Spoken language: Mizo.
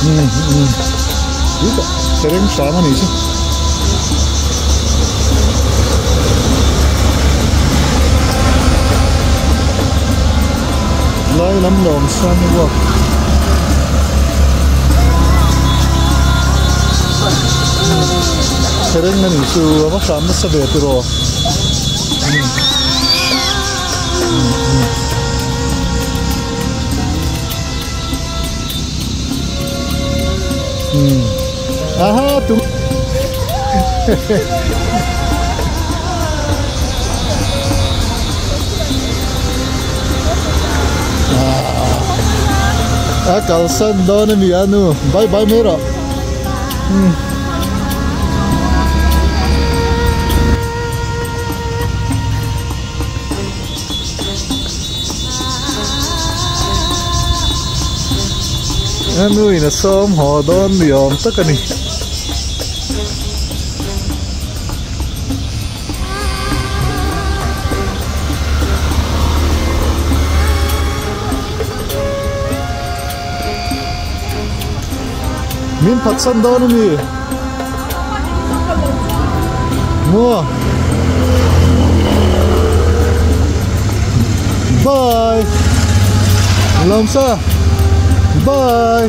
Um um tui tak thereng hram a nih chu. Lai lam lawm sun walk. Thereng a nih chu a va hram nasa ve tiraw. Aha tu a kalsan dawn a ni a nu bye bye mai rawh umm. A nu in a sawm haw dawn ni awm tak a ni. Min phatsan dawn a ni. Maw. Bye. Lawmsa. Bye.